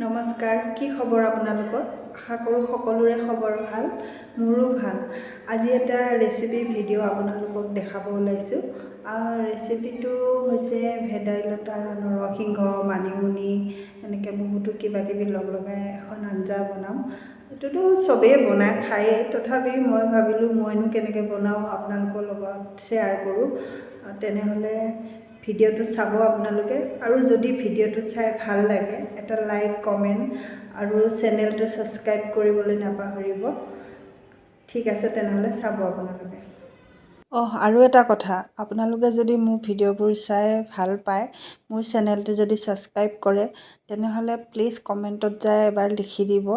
নমস্কাৰ, কি খবৰ আপোনালোকৰ? আশা কৰোঁ সকলোৰে খবৰ ভাল, মোৰো ভাল। আজি এটা ৰেচিপি ভিডিঅ' আপোনালোকক দেখাব ওলাইছোঁ। ৰেচিপিটো হৈছে ভেদাইলতা, নৰসিংহ, মানিমুনি, এনেকৈ বহুতো কিবা কিবি লগ লগাই এখন আঞ্জা বনাম। এইটোতো চবেই বনাই খায়েই, তথাপি মই ভাবিলোঁ মইনো কেনেকৈ বনাওঁ আপোনালোকৰ লগত শ্বেয়াৰ কৰোঁ। তেনেহ'লে ভিডিঅ'টো চাব আপোনালোকে, আৰু যদি ভিডিঅ'টো চাই ভাল লাগে এটা লাইক, কমেণ্ট আৰু চেনেলটো ছাবস্ক্ৰাইব কৰিবলৈ নাপাহৰিব। ঠিক আছে, তেনেহ'লে চাব আপোনালোকে। আৰু এটা কথা, আপোনালোকে যদি মোৰ ভিডিঅ'বোৰ চাই ভাল পায়, মোৰ চেনেলটো যদি ছাবস্ক্ৰাইব কৰে, তেনেহ'লে প্লিজ কমেণ্টত যাই এবাৰ লিখি দিব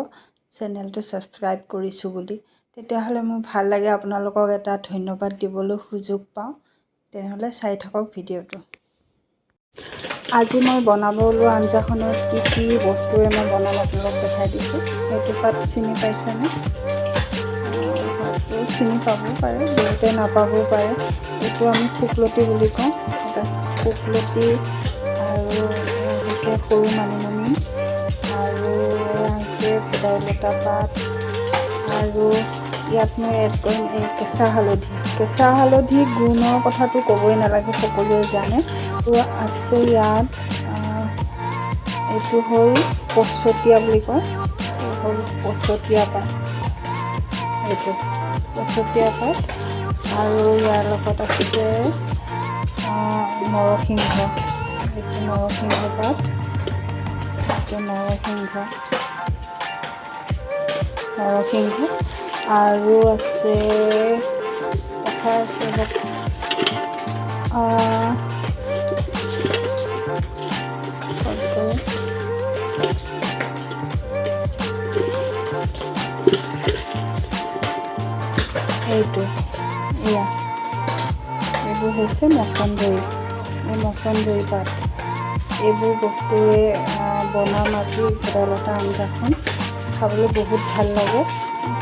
চেনেলটো ছাবস্ক্ৰাইব কৰিছোঁ বুলি। তেতিয়াহ'লে মোৰ ভাল লাগে, আপোনালোকক এটা ধন্যবাদ দিবলৈ সুযোগ পাওঁ। তেনেহ'লে চাই থাকক ভিডিঅ'টো। আজি মই বনাব ওলোৱা আঞ্জাখনত কি কি বস্তুৰে মই বনাম আপোনালোকক দেখাই দিছোঁ। সেইটো পাত চিনি পাইছেনে? হয়তো চিনি পাবও পাৰে, বহুতে নাপাবও পাৰে। এইটো আমি শুকলতি বুলি কওঁ। এটা শুকলতি, আৰু হৈছে সৰু মানিমুনি, আৰু এয়া হৈছে ভেদাইলতা পাত, আৰু ইয়াত মই এড কৰিম এই কেঁচা হালধি। কেঁচা হালধি গুণৰ কথাটো ক'বই নালাগে, সকলোৱে জানে। আৰু আছে ইয়াত এইটো হ'ল পচতীয়া বুলি কয়, এইটো হ'ল পচতীয়া পাত, এইটো পচতীয়া পাত। আৰু ইয়াৰ লগত আছে নৰসিংহ, এইটো নৰসিংহ পাত, এইটো নৰসিংহ, নৰসিংহ। আৰু আছে, দেখাই আছোঁ অলপ, এইটো, এয়া এইবোৰ হৈছে মচন্দৰী, এই মচন্দৰী পাত। এইবোৰ বস্তুৰে বনাম আজি ভেদাইলতা আঞ্জাখন। খাবলৈ বহুত ভাল লাগে।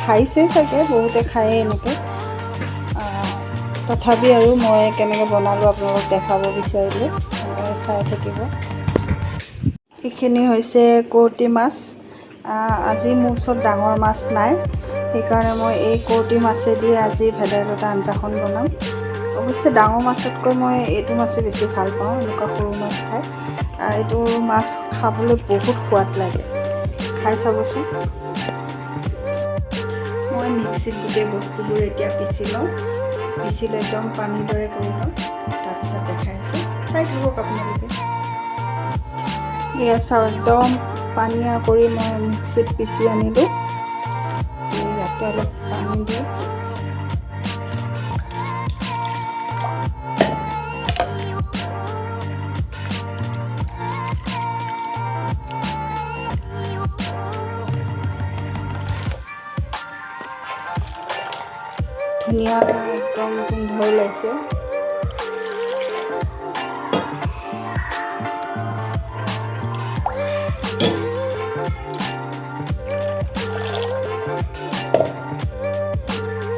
খাইছেই চাগে, বহুতে খায়েই এনেকৈ। তথাপি আৰু মই কেনেকৈ বনালোঁ আপোনালোকক দেখাব বিচাৰিলোঁ, চাই থাকিব। এইখিনি হৈছে কৰতি মাছ। আজি মোৰ ওচৰত ডাঙৰ মাছ নাই, সেইকাৰণে মই এই কৰতি মাছেদি আজি ভেদাইলতা আঞ্জাখন বনাম। অৱশ্যে ডাঙৰ মাছতকৈ মই এইটো মাছেই বেছি ভাল পাওঁ, এনেকুৱা সৰু মাছ খাই। এইটো মাছ খাবলৈ বহুত সোৱাদ লাগে, খাই চাবচোন। মই মিক্সিত গোটেই বস্তুবোৰ এতিয়া পিচি লওঁ, পিচি লৈ একদম পানীৰ দৰে কৰি লওঁ, তাৰপিছত দেখাই আছোঁ, চাই থাকক আপোনালোকে। এয়া চাওক, একদম পানীয়া কৰি মই মিক্সিত পিচি আনিলোঁ। ইয়াতে অলপ পানী দি ধুনীয়া একদম গোন্ধ ওলাইছে।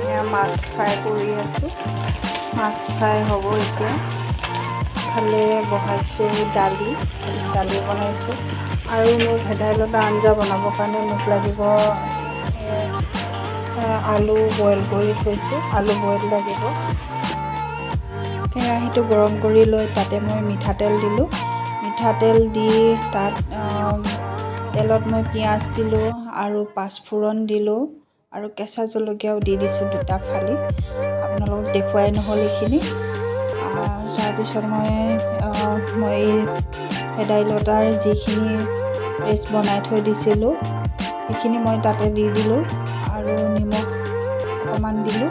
এয়া মাছ ফ্ৰাই কৰি আছোঁ, মাছ ফ্ৰাই হ'ব এতিয়া। ইফালে বহাইছোঁ দালি, দালি বনাইছোঁ। আৰু মোৰ ভেদাইলতা আঞ্জা বনাবৰ কাৰণে মোক লাগিব আলু বইল কৰি থৈছোঁ, আলু বইল লাগিব। কেৰাহীটো গৰম কৰি লৈ তাতে মই মিঠাতেল দিলোঁ। মিঠাতেল দি তাত তেলত মই পিঁয়াজ দিলোঁ আৰু পাঁচফোৰণ দিলোঁ আৰু কেঁচা জলকীয়াও দি দিছোঁ দুটা ফালি। আপোনালোকক দেখুৱাই নহ'ল এইখিনি। তাৰপিছত মই এই ভেদাইলতাৰ যিখিনি পেষ্ট বনাই থৈ দিছিলোঁ সেইখিনি মই তাতে দি দিলোঁ আৰু নিমখ অকণমান দিলোঁ।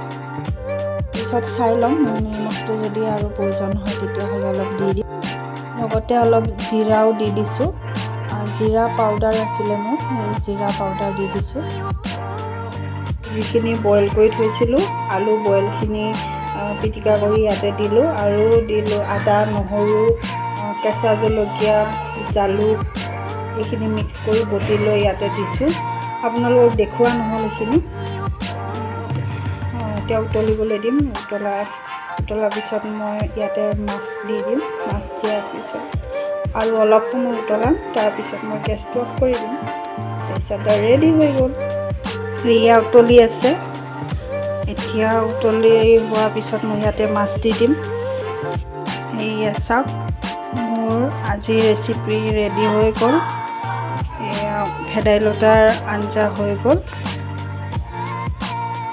পিছত চাই ল'ম, নিমখটো যদি আৰু প্ৰয়োজন হয় তেতিয়াহ'লে অলপ দি দিম। লগতে অলপ জিৰাও দি দিছোঁ, জিৰা পাউডাৰ আছিলে মোৰ, সেই জিৰা পাউডাৰ দি দিছোঁ। যিখিনি বইল কৰি থৈছিলোঁ আলু বইলখিনি পিটিকা কৰি ইয়াতে দিলোঁ, আৰু দিলোঁ আদা, নহৰু, কেঁচা জলকীয়া, জালুক, এইখিনি মিক্স কৰি বটি লৈ ইয়াতে দিছোঁ। আপোনালোকক দেখুওৱা নহ'ল এইখিনি। এতিয়া উতলিবলৈ দিম। উতলাৰ পিছত মই ইয়াতে মাছ দি দিম। মাছ দিয়াৰ পিছত আৰু অলপ সময় উতলাম, তাৰপিছত মই গেছটো অফ কৰি দিম। তাৰপিছত ৰেডি হৈ গ'ল। এয়া উতলি আছে। এতিয়া উতলি হোৱাৰ পিছত মই ইয়াতে মাছ দি দিম। এয়া চাওক, মোৰ আজিৰ ৰেচিপি ৰেডি হৈ গ'ল। এয়া ভেদাইলতাৰ আঞ্জা হৈ গ'ল।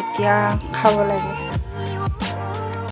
এতিয়া খাব লাগে।